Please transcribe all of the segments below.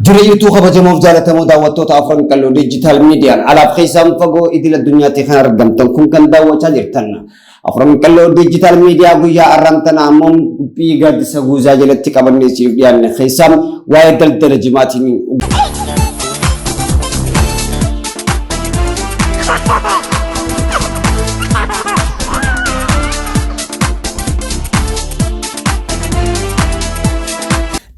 Jireeyyituu kabajamoof jaalatamoo daawwattoota Afran Qalloo Diijitaal Miidiyaan alaaf keessaan fagoo idil addunyaatti kan argamtan kun kan daawwachaa jirtan. Afran Qalloo Diijitaal Miidiyaa guyyaa har'aan tana ammoo qophii gaaddisa guuzaa jalatti qabannee isiniif dhiyaanne keessaa waa'ee daldala jimaatiin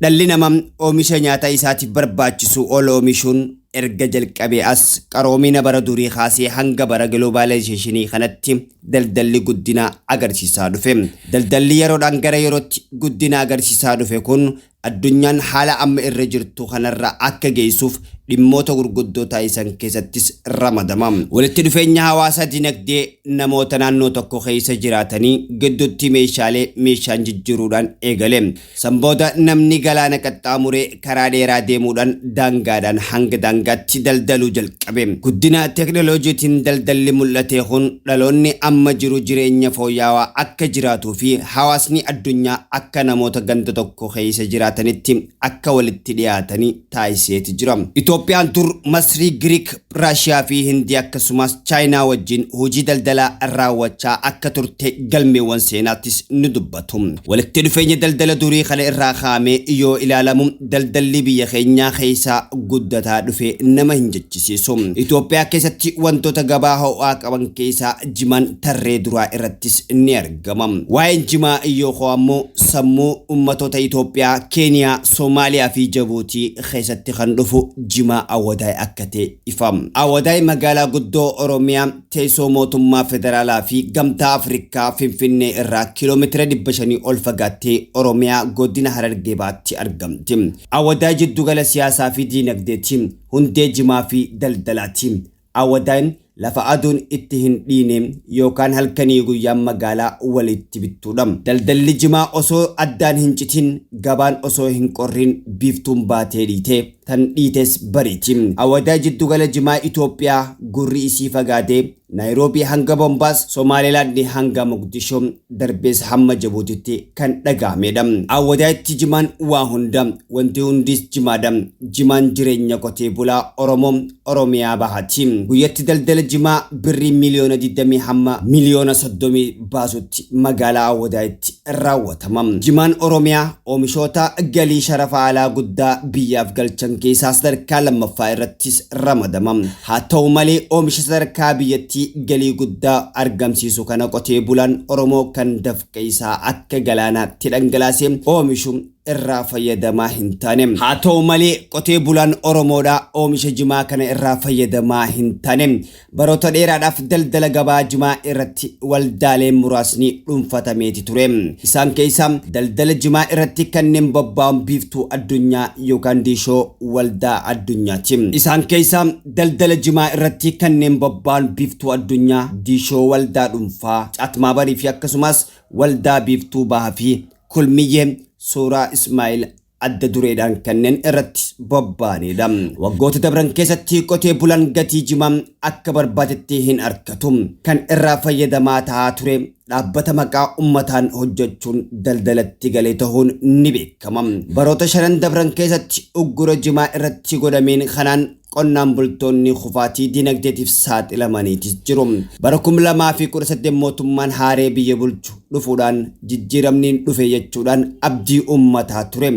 Dhalli namaa oomisha nyaata isaatiif barbaachisu ol oomishuun erga jalqabee as qaroomina bara durii kaasee hanga bara giloobaalaayzeeshinii kanatti daldalli guddina agarsiisaa dhufe. Daldalli yeroodhaan gara yerootti guddina agarsiisaa dhufe kun addunyaan haala amma irra jirtu kanarra akka geessuuf dhimmoota gurguddoo taasisan keessattis ramadama. Walitti dhufeenya hawaasa dinagdee namoota naannoo tokko keessa jiraatanii gidduutti meeshaalee meeshaan jijjiiruudhaan eegale. San booda namni galaana qaxxaamuree karaa dheeraa deemuudhaan daangaadhaan hanga daangaatti daldaluu jalqabe. Guddina teeknooloojiitiin daldalli mul'ate kun dhaloonni amma jiru jireenya fooyya'aa akka jiraatuu fi hawaasni addunyaa akka namoota ganda tokko keessa jiraatanitti akka walitti dhiyaatanii taasiseeti jira. Itoophiyaan dur Masrii, Giriik, Raashiyaa fi Hindii akkasumas Chaayinaa wajjin hojii daldalaa raawwachaa akka turte galmeewwan seenaattis ni dubbatu. Walitti dhufeenya daldala durii kana irraa kaa'amee yoo ilaalamu daldalli biyya keenyaa keessaa guddataa dhufe nama hin jechisiisu. Itoophiyaa keessatti wantoota gabaa ho'aa qaban keessaa jimaan tarree duraa irrattis ni argama. Waa'een jimaa yoo qo'amu sammuu uummattoota Itoophiyaa, Keeniyaa, Soomaaliyaa fi Jabuutii keessatti kan dhufu jimaa Awwadaay akka ta'e ifa. Awwadaay magaalaa guddoo Oromiyaa teessoo mootummaa federaalaa fi gamtaa Afrikaa Finfinnee irraa kiiloomeetira 500 ol fagaattee Oromiyaa godina Harargee Bahaatti argamti. Awwadaay jiddugala siyaasaa fi diinagdeeti. Hundee jimaa fi daldalaati. Awwadaay lafa aduun itti hin dhiine yookaan halkanii guyyaan magaalaa walitti bittuudha. Daldalli jimaa osoo addaan hin citin gabaan osoo hin qorrin biiftuun baatee dhiite tan dhiites bariiti. Awwadaay jiddugala jimaa Itoophiyaa gurri isii fagaatee Naayiroobii hanga Bombaas, Somaalilaand hanga Mogadishoo darbees hamma Jabuutitti kan dhaga'amedha. Awwadaayitti jimaan waa hunda, wanti hundis jimaadha. Jimaan jireenya qotee bulaa Oromoo Oromiyaa bahaati. Guyyatti daldala jimaa birrii miliyoona 20 hamma miliyoona 30 baasutti magaalaa Awwadaayitti raawwatama. Jimaan Oromiyaa oomishoota galii sharafa alaa guddaa biyyaaf galchan keessaa sadarkaa lammaffaa irrattis ramadama. Haa ta'u malee oomisha sadarkaa biyyattii galii guddaa argamsiisu kana qotee bulaan Oromoo kan dafqa isaa akka galaanaatti dhangalaasee oomishu irraa fayyadamaa hin taane. Haa ta'u malee qotee bulaan Oromoodhaa oomisha jimaa kana irraa fayyadamaa hin taane. Baroota dheeraadhaaf daldala gabaa jimaa irratti waldaaleen muraasni dhuunfatameeti ture. Isaan keessaa daldala jimaa irratti kanneen bobba'an biiftuu addunyaa yookaan diishoo waldaa addunyaati. Isaan keessaa daldala jimaa irratti kanneen bobba'an biiftuu addunyaa, diishoo waldaa dhuunfaa, caatmaabarii fi akkasumas waldaa biiftuu bahaa fi kulmiyyee suuraa Ismaa'il adda dureedhaan kanneen irratti bobba'anidha. Waggoota dabran keessatti qotee bulaan gatii jimaa akka barbaadetti hin argatu. Kan irraa fayyadamaa ta'aa ture dhaabbata maqaa ummataan hojjechuun daldalatti galee ta'uun ni beekama. Baroota shanan dabran keessatti uggura jimaa irratti godhameen kanaan qonnaan bultoonni kufaatii dinagdeetiif saaxilamaniitis jiru. Bara 2018 mootummaan haaree biyya bulchu dhufuudhaan jijjiiramni dhufe jechuudhaan abdii uummataa ture.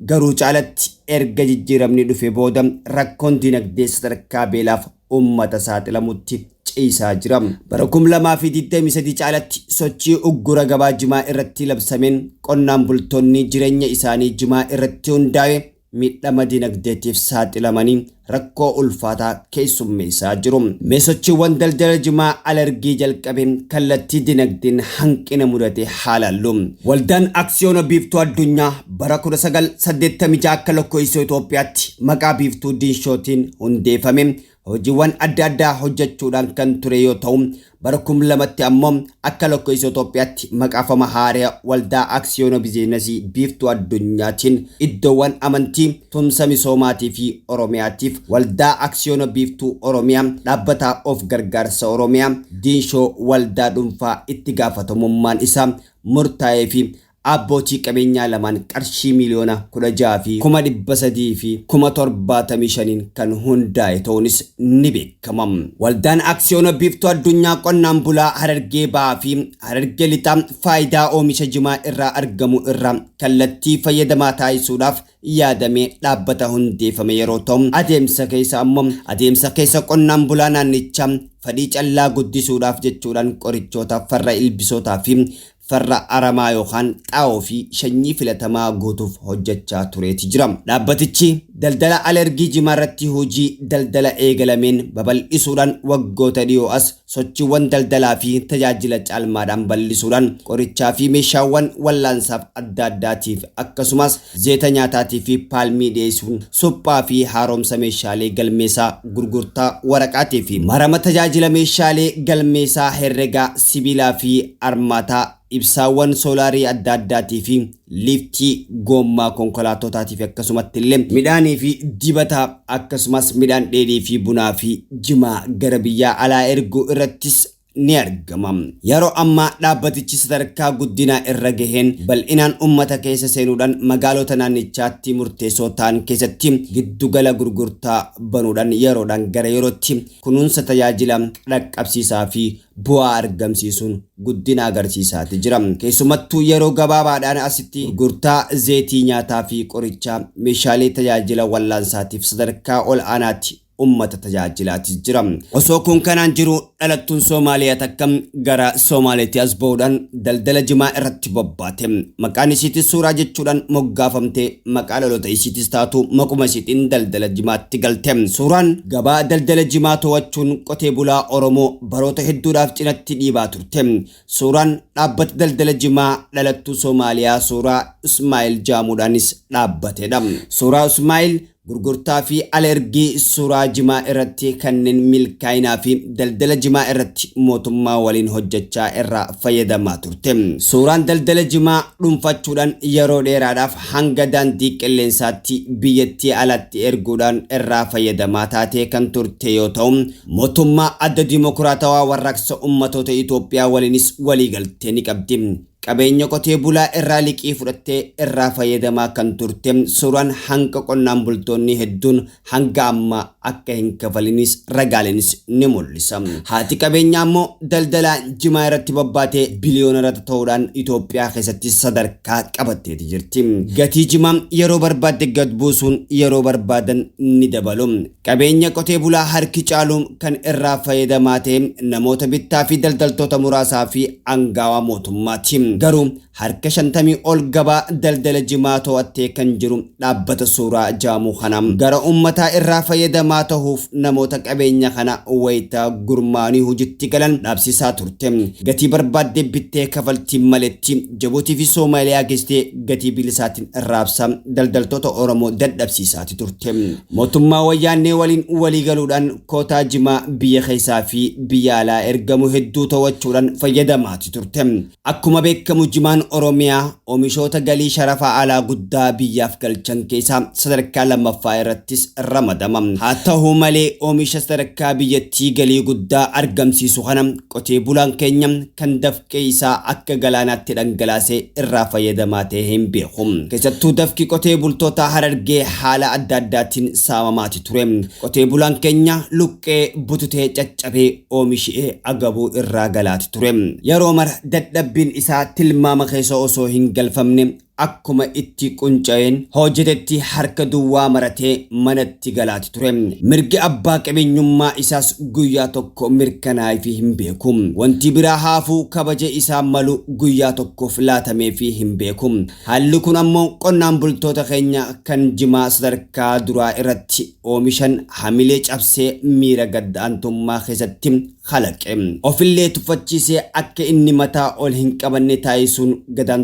Garuu caalatti erga jijjiiramni dhufe booda rakkoon dinagdee sadarkaa beelaaf uummata saaxilamutti ciisaa jira. Bara 2023 caalatti sochii uggura gabaa jimaa irratti labsameen qonnaan bultoonni jireenya isaanii jimaa irratti hundaa'e miidhama dinagdeetiif saaxilamanii rakkoo ulfaataa keessummeessaa jiru. Mee sochiiwwan daldala jimaa alergii jalqabe kallattii dinagdeen hanqina mudate haa laallu. Waldaan Aksiyoona Biiftuu Addunyaa bara 1986 akka lakkoofsa Itoophiyaatti maqaa Biiftuu Diinshootiin hundeeffame hojiiwwan adda addaa hojjechuudhaan kan ture yoo ta'u bara 2000tti ammoo akka lakkoofsa Itoophiyaatti maqaafama haaraa waldaa aksiyoona biizinasii biiftuu addunyaatiin iddoowwan amantii tumsa misoomaatii fi Oromiyaatiif waldaa aksiyoona biiftuu Oromiyaa dhaabbata of gargaarsa Oromiyaa diinshoo waldaa dhuunfaa itti gaafatamummaan isaa murtaa'ee fi Abbootii qabeenyaa lamaan qarshii 16,375,000 kan hundaa'e ta'uunis ni beekama. Waldaan Aksiyoona Biiftuu Addunyaa qonnaan bulaa Harargee Bahaa fi Harargee Lixaa faayidaa oomisha jimaa irraa argamu irraa kallattii fayyadamaa taasisuudhaaf yaadamee dhaabbata hundeeffame yeroo ta'u, adeemsa keessa ammoo adeemsa keessa qonnaan bulaa naannichaa fadhii callaa guddisuudhaaf jechuudhaan qorichoota farra ilbisootaa fi farra aramaa yookaan xaa'oo fi sanyii filatamaa guutuuf hojjechaa tureeti jira. Dhaabbatichi daldala alergii jimaa irratti hojii daldala eegalameen babal'isuudhaan waggoota dhiyoo as sochiiwwan daldalaa fi tajaajila caalmaadhaan bal'isuudhaan qorichaa fi meeshaawwan wallaansaaf adda addaatiif akkasumas zeeta nyaataatii fi paalmii dhiyeessuun suphaa fi haaromsa meeshaalee galmeessaa gurgurtaa waraqaatii fi marama tajaajila meeshaalee galmeessaa herregaa sibiilaa fi armaataa ibsaawwan soolaarii adda addaatii fi liiftii goommaa konkolaatotaatii fi akkasumatti illee midhaanii fi dibata akkasumas midhaan dheedhii fi bunaa fi jimaa gara biyyaa alaa erguu irrattis ni argama. Yeroo ammaa dhaabbatichi sadarkaa guddinaa irra gaheen bal'inaan uummata keessa seenuudhaan magaalota naannichaatti murteessoo ta'an keessatti giddugala gurgurtaa banuudhaan yeroodhaan gara yerootti kunuunsa tajaajila dhaqqabsiisaa fi bu'aa argamsiisuun guddina agarsiisaati jira. Keessumattuu yeroo gabaabaadhaan asitti gurgurtaa zeetii nyaataa fi qorichaa meeshaalee tajaajila wallaansaatiif sadarkaa ol aanaatti ummata tajaajilaati jira. Osoo kun kanaan jiru dhalattuun Soomaaliyaa takka gara Soomaaliyaatti as bahuudhaan daldala jimaa irratti bobbaate. Maqaan isiitis Suuraa jechuudhaan moggaafamte, maqaa dhaloota isiitis taatu maquma isiitiin daldala jimaatti galte. Suuraan gabaa daldala jimaa to'achuun qotee bulaa Oromoo baroota hedduudhaaf cinatti dhiibaa turte. Suuraan dhaabbata daldala jimaa dhalattuu Soomaaliyaa Suuraa Ismaa'il jaamuudhaanis dhaabbatedha. Suuraa Ismaa'il gurgurtaa fi alergii suuraa jimaa irratti kanneen milkaa'inaa fi daldala jimaa irratti mootummaa waliin hojjechaa irraa fayyadamaa turte. Suuraan daldala jimaa dhuunfachuudhaan yeroo dheeraadhaaf hanga daandii qilleensaatti biyyattii alatti erguudhaan irraa fayyadamaa taatee kan turte yoo ta'u, mootummaa Adda Dimokiraatawaa Warraaqsa Ummatoota Itoophiyaa waliinis waliigaltee ni qabdi. Qabeenya qotee bulaa irraa liqii fudhattee irraa fayyadamaa kan turte suuraan hanga qonnaan bultoonni hedduun hanga ammaa akka hin kafalinis ragaalenis ni mul'isa. Haati qabeenyaa immoo daldala jimaa irratti bobbaatee biliyoonarra ta'uudhaan Itoophiyaa keessatti sadarkaa qabatteeti jirti. Gatii jimaa yeroo barbaadde gad buusuun yeroo barbaadan ni dabalu. Qabeenya qotee bulaa harki caalu kan irraa fayyadamaa ta'e namoota bittaa fi daldaltoota muraasaa fi aangawa mootummaati. Garuu harka 50 ol gabaa daldala jimaa to'attee kan jiru dhaabbata Suuraa jaamuu kana gara uummataa irraa fayyadamaa ta'uuf namoota qabeenya kana wayita gurmaanii hojiitti galan dhaabsisaa turte. Gatii barbaadde bittee kafaltii maletti Jabuutii fi Soomaaliyaa geessitee gatii bilisaatiin raabsaa daldaltoota Oromoo dadhabsiisaati turte. Mootummaa Wayyaanee waliin walii galuudhaan kootaa jimaa biyya keessaa fi biyya alaa ergamu hedduu to'achuudhaan fayyadamaati turte. Akkuma beekamu jimaan Oromiyaa oomishoota galii sharafa alaa guddaa biyyaaf galchan keessaa sadarkaa lammaffaa irrattis ramadama. Haa ta'u malee oomisha sadarkaa biyyattii galii guddaa argamsiisu kana qotee bulaan keenya kan dafqee isaa akka galaanaatti dhangalaasee irraa fayyadamaa ta'e hin beeku. Keessattuu dafqi qotee bultoota Harargee haala adda addaatiin saamamaati ture. Qotee bulaan keenya luqqee bututee caccabee oomishee agabuu irraa galaati ture. Yeroo mara dadhabbiin isaa tilmaama keessa osoo hin galfamne akkuma itti qunca'een hojjetetti harka duwwaa maratee manatti galaati ture. Mirgi abbaa qabeenyummaa isaas guyyaa tokko mirkanaa'eefii hin beeku. Wanti biraa haafuu kabaja isaa malu guyyaa tokkoof laatameefii hin beeku. Haalli kun ammoo qonnaan bultoota keenya kan jimaa sadarkaa duraa irratti oomishan hamilee cabsee miira gad-aantummaa keessatti kalaqe. Ofillee tuffachiisee akka inni mataa ol hin qabanne taasisuun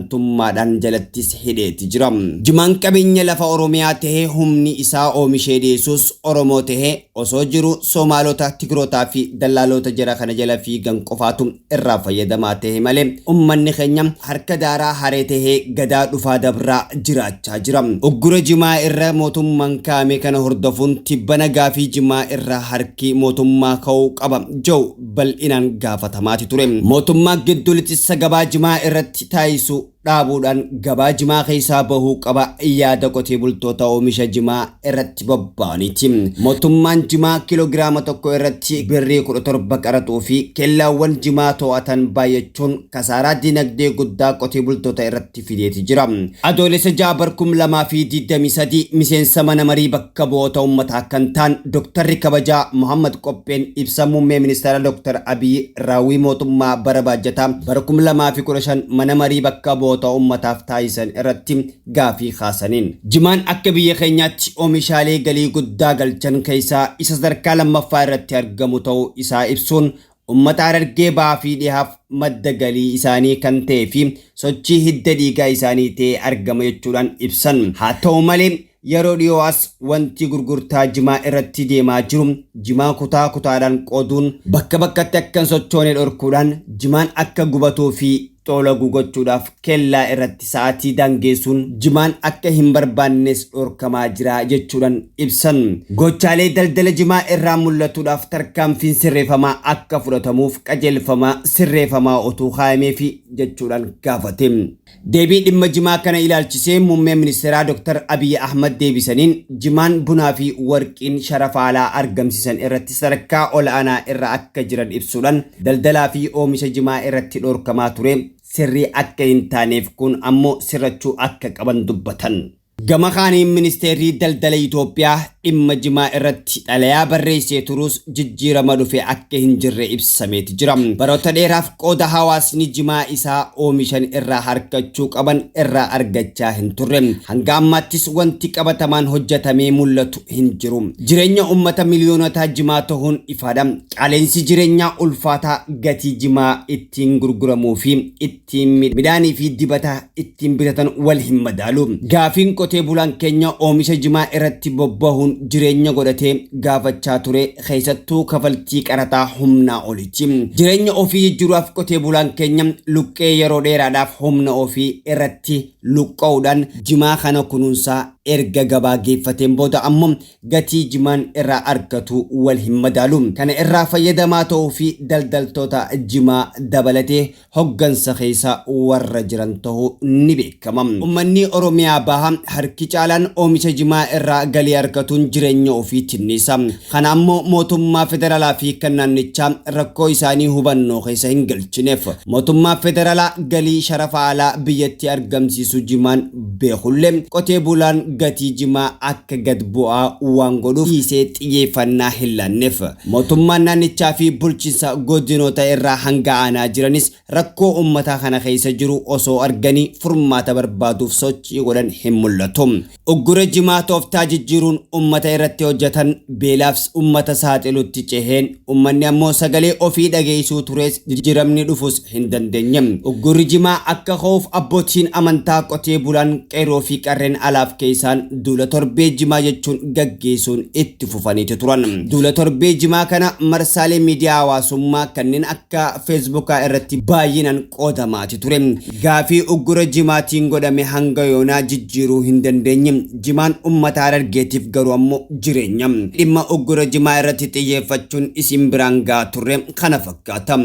gadaantummaadhaan jalattis hidheeti jira. Jimaan qabeenya lafa Oromiyaa tahee humni isaa oomishee dhiyeessus Oromoo tahee osoo jiru Somaalota, Tigrootaa fi dallaalota jara kana jala fiigan qofaatu irraa fayyadamaa tahe malee ummanni keenya harka daaraa haree tahee gadaa dhufaa dabraa jiraachaa jira. Uggura jimaa irra mootummaan kaa'ame kana hordofuun tibbana gaafii jimaa irra harki mootummaa ka'uu qaba jedhu bal'inaan gaafatamaati ture. Mootummaa giddu lixissa gabaa jimaa irratti taasisu dhaabuudhaan gabaa jimaa keessaa bahuu qaba yaada qotee bultoota oomisha jimaa irratti bobba'aniiti. Mootummaan jimaa kiiloogiraama tokko irratti birrii 17 qaraxuu fi kellaawwan jimaa to'atan baay'achuun kasaaraa dinagdee guddaa qotee bultoota irratti fideeti jira. Adoolessa 6 bara 2023 miseensa mana marii bakka bu'oota uummataa kan ta'an Dooktarri Kabajaa Muhammad Qopheen ibsa muummee ministeera Dooktar Abiy raawwii mootummaa bara baajataa bara 2015 mana marii bakka bu'oota uummataaf taasisan irratti gaafii kaasaniin. Jimaan akka biyya keenyaatti oomishaalee galii guddaa galchan keessaa isa sadarkaa lammaffaa irratti argamu ta'uu isaa ibsuun uummata Harargee bahaa fi dhihaaf madda galii isaanii kan ta'ee fi sochii hidda dhiigaa isaanii ta'ee argama jechuudhaan ibsan. Haa ta'u malee yeroo dhiyoo as wanti gurgurtaa jimaa irratti deemaa jiru jimaa kutaa kutaadhaan qooduun bakka bakkatti akka hin sochoone dhorkuudhaan jimaan akka gubatuu fi xoolagu gochuudhaaf kellaa irratti sa'aatii daangeessuun jimaan akka hin barbaannes dhorkamaa jira jechuudhaan ibsan. Gochaalee daldala jimaa irraa mul'atuudhaaf tarkaanfiin sirreeffamaa akka fudhatamuuf qajeelfama sirreeffamaa otuu kaayameefi jechuudhaan gaafate. Deebii dhimma jimaa kana ilaalchisee muummee ministeeraa Dr. Abiy Ahmad deebisaniin jimaan bunaa fi warqiin sharafa alaa argamsiisan irratti sadarkaa ol'aanaa irra akka jiran ibsuudhaan daldalaa fi oomisha jimaa irratti dhorkamaa ture sirrii akka hin taaneef kun ammoo sirrachuu akka qaban dubbatan. Gama kaaniin ministeerri daldala Itoophiyaa dhimma jimaa irratti xalayaa barreessee turus jijjiirama dhufe akka hin jirre ibsameeti jira. Baroota dheeraaf qooda hawaasni jimaa isaa oomishan irraa harkachuu qaban irraa argachaa hin turre. Hanga ammaattis wanti qabatamaan hojjetamee mul'atu hin jiru. Jireenya uummata miliyoonotaa jimaa ta'uun ifaadha. Qaala'insi jireenyaa ulfaataa gatii jimaa ittiin gurguramuu fi ittiin midhaanii fi dibata ittiin bitatan wal hin madaalu. Gaafiin qotee bulaan keenya oomisha jimaa irratti bobbahuun jireenya godhatee gaafachaa ture keessattuu kafaltii qaraxaa humnaa oliiti. Jireenya ofii jijjiiruudhaaf qotee bulaan keenya luqqee yeroo dheeraadhaaf humna ofii irratti luqqa'uudhaan jimaa kana kunuunsaa erga gabaa geeffateen booda ammoo gatii jimaan irraa argatu wal hin madaalu. Kana irraa fayyadamaa ta'uu fi daldaltoota jimaa dabalatee hoggansa keessa warra jiran ta'uu ni beekama. Uummanni Oromiyaa baha harki caalaan oomisha jimaa irraa galii argatuun jireenya ofii tinnisa. Kana ammoo mootummaa federaalaa fi kan naannichaa rakkoo isaanii hubannoo keessa hin galchineef. Mootummaa federaalaa galii sharafa alaa biyyatti argamsiisu jimaan beekullee qotee bulaan gatii jimaa akka gad bu'aa waan godhuuf dhiisee xiyyeeffannaa hin laanneef. Mootummaan naannichaa fi bulchiinsa godinoota irraa hanga aanaa jiranis rakkoo uummataa kana keessa jiru osoo arganii furmaata barbaaduuf sochii godhan hin mul'atu. Uggura jimaa tooftaa jijjiiruun uummata irratti hojjetan beelaafs uummata saaxilutti ceheen uummanni ammoo sagalee ofii dhageessuu tures jijjiiramni dhufus hin dandeenye. Uggurri jimaa akka ka'uuf abbootiin amantaa qotee bulaan qeerroo fi qarreen alaaf keessaan duula torbee jimaa jechuun gaggeessuun itti fufaniiti turan. Duula torbee jimaa kana marsaalee miidiyaa hawaasummaa kanneen akka feesbuukaa irratti baay'inaan qoodamaati ture. Gaafii uggura jimaatiin godhame hanga yoonaa jijjiiruu hin dandeenye. Jimaan uummata Harargeetiif garuu ammoo jireenya. Dhimma uggura jimaa irratti xiyyeeffachuun isin biraan gahaa turre kana fakkaata.